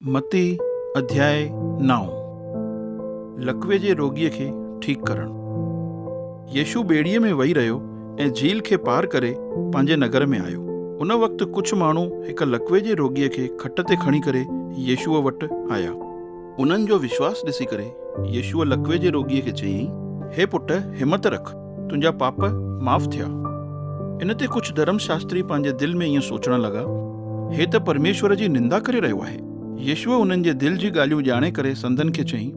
متي اڌياء نائون، لقوي جي روڳيء کي ٺيڪ ڪرڻ. يسوع ٻيڙيء ۾ ويهي رهيو ۽ جھيل کي پار ڪري پنهنجي نگر ۾ آيو. ان وقت ڪجھه ماڻهو هڪ لقوي جي روڳيء کي کٽ تي کڻي ڪري يسوع وٽ آيا. انهن جو وشواس ڏسي ڪري يسوع لقوي جي روڳيء کي چيائين، هي پٽ، همت رک، تنهنجا پاپ معاف ٿيا. ان تي ڪجھه ڌرم شاستري پنهنجي دل ۾ ائين سوچڻ لڳا، هي ته پرميشور جي نندا ڪري رهيو آهي. يسوع انهن جي دل جي ڳالهيون ڄاڻي ڪري سندن کي چيائين،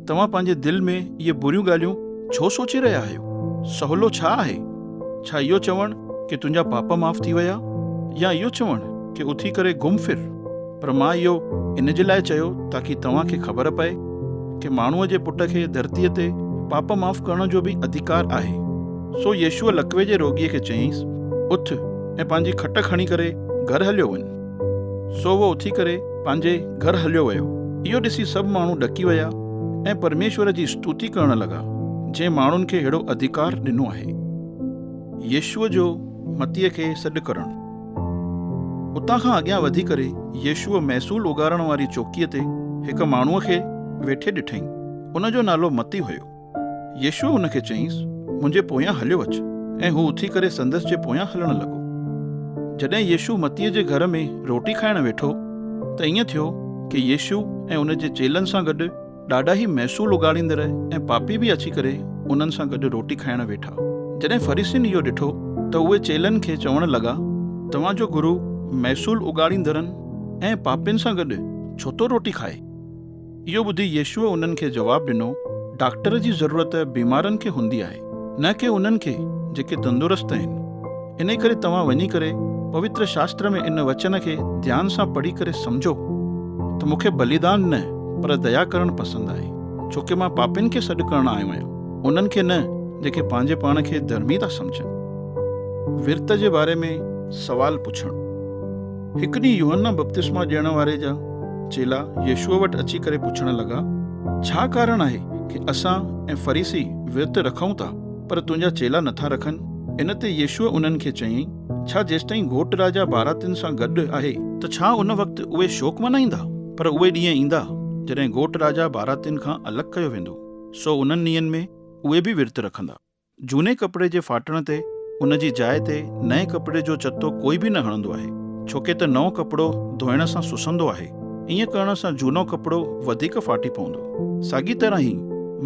توهان پنهنجي دل ۾ اهي بريون ڳالهيون ڇو سوچي رهيا آهيو؟ سولو ڇا آهي؟ ڇا اهو چوڻ ڪي تنهنجا پاپ معاف ٿي ويا يا اهو چوڻ ڪي اٿي ڪري گهم ڦر؟ پر مان اهو ان جي لاء چيو تاڪي توهان کي خبر پئي ڪي ماڻهوء جي پٽ کي ڌرتيء تي پاپ معاف ڪرڻ جو به اڌيڪار آهي. سو يسوع لقوي جي روڳيء کي چيائينس، اٿ ۽ پنهنجي کٽ کڻي ڪري گهر هليو وڃ. سو اهو اٿي ڪري پنهنجي گهر هليو ويو. اهو ڏسي سڀ ماڻهو ڏڪي ويا ۽ پرميشور جي استوتي ڪرڻ لڳا، جنهن ماڻهن کي ههڙو اڌيڪار ڏنو آهي. يسوع جو متيء کي سڏ ڪرڻ. اتان کان اڳيان وڌي ڪري يسوع محصول اڳارڻ واري چوڪيء تي هڪ ماڻهوء کي ويٺي ڏٺائين. ان جو نالو متي هيو. يسوع هن کي چيائينس، منهنجي پويان هليو اچ. ۽ هو اٿي ڪري سندس جي پويان هلڻ لڳو. جڏهن يسوع متيء جي گهر ۾ روٽي کائڻ ويٺو ته ائين ٿيو ڪي يسوع ۽ ان جي چيلن سان گڏ ڏاڍا ئي محصول اڳاڙيندڙ ۽ پاپي به اچي ڪري انهن سان گڏ روٽي کائڻ ويٺا. جڏهن فريسين اهو ڏٺو ته اهي چيلن کي چوڻ لڳا، توهان جو گرو محصول اڳاڙيندڙن ۽ پاپين سان گڏ ڇو ٿو روٽي کائي؟ اهو ٻڌي يسوع انهن کي جواب ڏنو، ڊاڪٽر جي ضرورت بيمارن کي هوندي آهي، نه ڪي انهن کي جيڪي تندرست آهن. انهيء ڪري توهان وڃي ڪري پوتر شاستر ۾ ان وچن کي ڌيان سان پڙهي ڪري سمجهو ته مون کي بليدان نه پر ديا ڪرڻ پسند آهي، ڇوڪه مان پاپين کي سڏ ڪرڻ آيو آهيان، انهن کي نه جيڪي پنهنجي پاڻ کي ڌرمي ٿا سمجهن. ورت جي باري ۾ سوال پڇڻ. هڪ ڏينهن يوحنا بپتسما ڏيڻ واري جا چيلا يسوع وٽ اچي ڪري پڇڻ لڳا، ڇا ڪارڻ آهي ڪي اسان ۽ فريسي ورت رکون ٿا، پر تنهنجا چيلا نٿا رکن؟ ان تي يسوع انهن کي چيائين، ڇا جيستائين گهوٽ راجا باراتين سان گڏ آهي، ته ڇا ان وقت اهي شوڪ منائيندا؟ پر اهي ڏينهن ايندا، جڏهن گهوٽ راجا باراتين کان الڳ ڪيو ويندو، سو انهن ڏينهن ۾ اهي به ورت رکندا. جهوني ڪپڙي جي ڦاٽڻ تي ان جي جاء تي نئين ڪپڙي جو چتو ڪوئي به نه هڻندو آهي، ڇوڪه ته نئون ڪپڙو ڌوئڻ سان سسندو آهي. ائين ڪرڻ سان جهونو ڪپڙو وڌيڪ ڦاٽي پوندو. ساڳي طرح ئي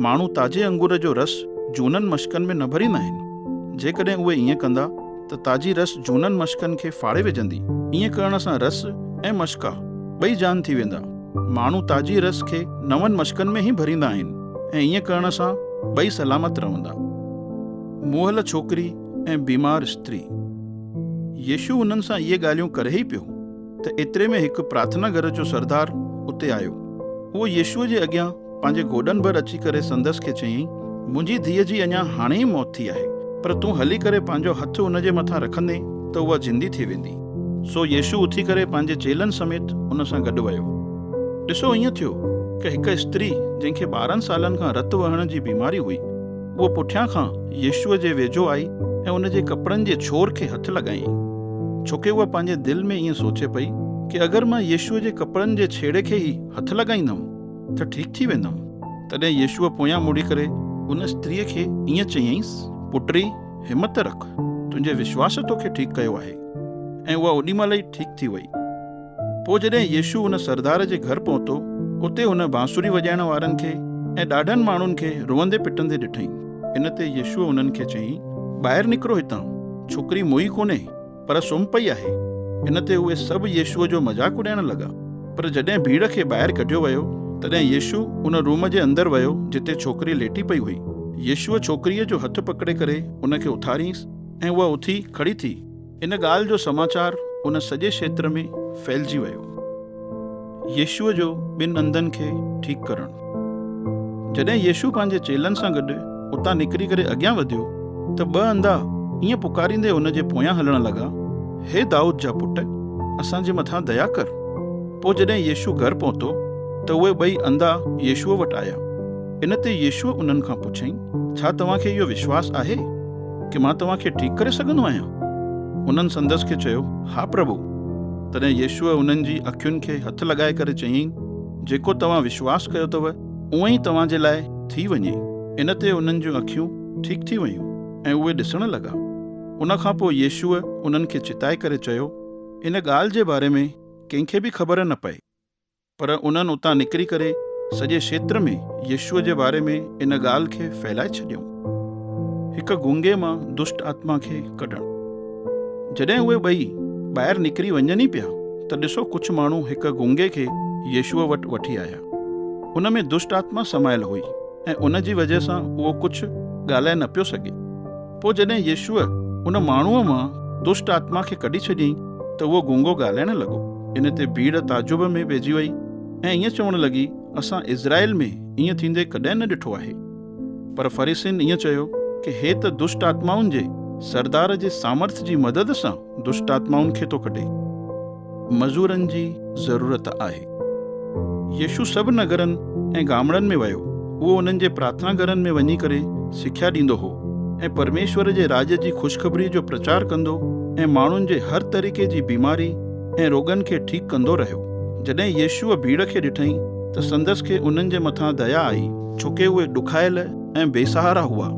ماڻهو تازي انگور جو رس جهونن مشڪن ۾ نه ڀريندا آهن. جيڪڏهن اهي ائين ڪندا ته تازي رس جهونن مشڪن کي ڦاڙي وجهندي. ائين ڪرڻ سان رس ۽ مشڪا ٻئي جان ٿي ويندا. ماڻهو تازي رس کي نون مشڪن ۾ ئي ڀريندا آهن ۽ ائين ڪرڻ سان ٻئي سلامت رهندا. مئل ڇوڪري ۽ بيمار استري. يسوع انهن سان اهي ڳالهيون ڪري ئي پيو. ته ايتري ۾ هڪ پرارٿنا گهر جو سردار اتي آيو. اهو يسوع جي اڳيان پنهنجي گوڏن ڀر اچي ڪري سندس کي چيائين، منهنجي ڌيء جي اڃا هاڻي ئي موت ٿي آهي، پر تون هلي ڪري پنهنجو هٿ ان جي مٿان رکندين ته اها زندي ٿي ويندي. سو يسوع اٿي ڪري پنهنجي چيلن سميت ان سان گڏ ويو. ڏسو ائين ٿيو ڪه هڪ استري جنهن کي 12 سالن کان رت وهڻ جي بيماري هئي، اها پٺيان کان يسوع جي ويجهو آئي ۽ ان جي ڪپڙن جي ڇور کي هٿ لڳايائين. ڇوڪه اها پنهنجي دل ۾ ائين سوچي پئي ڪه اگر مان يسوع جي ڪپڙن جي ڇيڙي کي ئي هٿ لڳائيندم ته ٺيڪ ٿي ويندم. تڏهن يسوع پويان مڙي ڪري ان استريء کي ائين چيائينس، پٽڙي، همت رک، تنهنجي وشواس توکي ٺيڪ ڪيو آهي. ۽ اها اوڏي مهل ئي ٺيڪ ٿي وئي. پوء جڏهن يسوع ان سردار جي گهر پهتو، اتي هن بانسري وڄائڻ وارن کي ۽ ڏاڍن ماڻهن کي روئندي پٽندي ڏٺائين. ان تي يسوع انهن کي چيائين، ٻاهر نڪرو هتان، ڇوڪري موئي ڪونهي، پر سمهه پئي آهي. ان تي اهي سڀ يسوع جو مذاق اڏائڻ لڳا. پر جڏهن ڀيڙ کي ٻاهر ڪڍيو ويو، تڏهن يسوع ان روم جي اندر ويو جتي ڇوڪري ليٽي پئي هئي. يسوع ڇوڪريء جو هٿ پڪڙي ڪري ان کي اٿارينس ۽ اها اٿي کڙي ٿي. ان ڳالهه جو سماچار ان سڄي کيتر ۾ ڦهلجي ويو. يسوع جو ٻن انڌن کي ٺيڪ ڪرڻ. جڏهن يسوع پنهنجي چيلن سان گڏ اتان نڪري ڪري اڳيان وڌيو ته ٻه انڌا ائين پڪاريندي هن جي پويان هلڻ لڳا، هي دائود جا پٽ، اسان جي مٿان ديا ڪر. پوء جڏهن يسوع گهر پهتو ته اهي ٻئي انڌا يسوع وٽ آيا. ان تي يسوع انهن کان پڇيائين، ڇا توهان کي اهو وشواس آهي ڪي مان توهان کي ٺيڪ ڪري سگهندو آهيان؟ انهن سندس کي چيو، ها پرڀو. تڏهن يسوع انهن جي اکين کي هٿ لڳائي ڪري چيائين، جيڪو توهان وشواس ڪيو اٿو، اونئن ئي توهان جي لاء ٿي وڃي. ان تي انهن جون اکيون ٺيڪ ٿي ويون ۽ اهي ڏسڻ لڳا. ان کان پوء يسوع انهن کي چتائي ڪري چيو، ان ڳالهه جي باري ۾ ڪنهن کي به خبر نه پئي. پر انهن اتان نڪري ڪري سڄي کيتر ۾ يسوع جي باري ۾ ان ڳالهه کي ڦهلائي ڇڏيائون. هڪ گونگي مان دشٽ آتما کي ڪڍڻ. جڏهن اهي ٻئي ٻاهر نڪري وڃن ئي پيا ته ڏسو ڪجهه ماڻهو هڪ گونگي کي يسوع وٽ وٺي آيا. ان ۾ دشٽ آتما سمايل هئي ۽ ان جي وجهه سان اهو ڪجهه ڳالهائي نه پيو سگهي. پوء جڏهن يسوع ان ماڻهوء مان دشٽ آتما کي ڪڍي ڇڏيائين ته اهو گونگو ڳالهائڻ لڳو. ان تي ڀيڙ تعجب ۾ پئجي وئي ۽ ائين چوڻ لڳي، اسان اسرائيل ۾ ائين ٿيندي ڪڏهن نه ڏٺو آهي. پر فريسين ائين چيو ڪه هي ته دشٽ آتمائن جي سردار جي سامرٿ جي مدد سان دشٽ آتمائن کي ٿو ڪڍي. مزورن جي ضرورت آهي. يسوع سڀ نگرن ۽ گامڙن ۾ ويو. اهو انهن جي پرارٿنا گهرن ۾ وڃي ڪري سکيا ڏيندو هو ۽ پرميشور جي راڄ جي خوشخبريء جو پرچار ڪندو ۽ ماڻهن جي هر طريقي جي بيماري ۽ روڳن کي ٺيڪ ڪندو رهيو. جڏهن يسوع ڀيڙ کي ڏٺائين ته سندس کي انهن جي مٿان ديا آئي، ڇوڪه اهي ڏکايل ۽ بيسهارا هئا،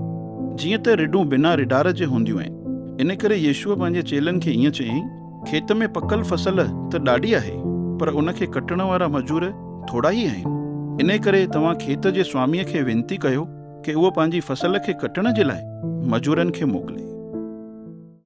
جيئن ته رڍون بنا ريڍار جي هونديون آهن. ان ڪري يسوع پنهنجي چيلن کي ائين چيائين. کيت ۾ پڪل فصل ته ڏاڍي آهي، پر ان کي ڪٽڻ وارا مزور ٿورا ئي آهن. انهيء ڪري توهان کيت جي سواميء کي وينتي ڪيو ڪي اهو پنهنجي فصل کي ڪٽڻ جي لاء مزورن کي موڪلي.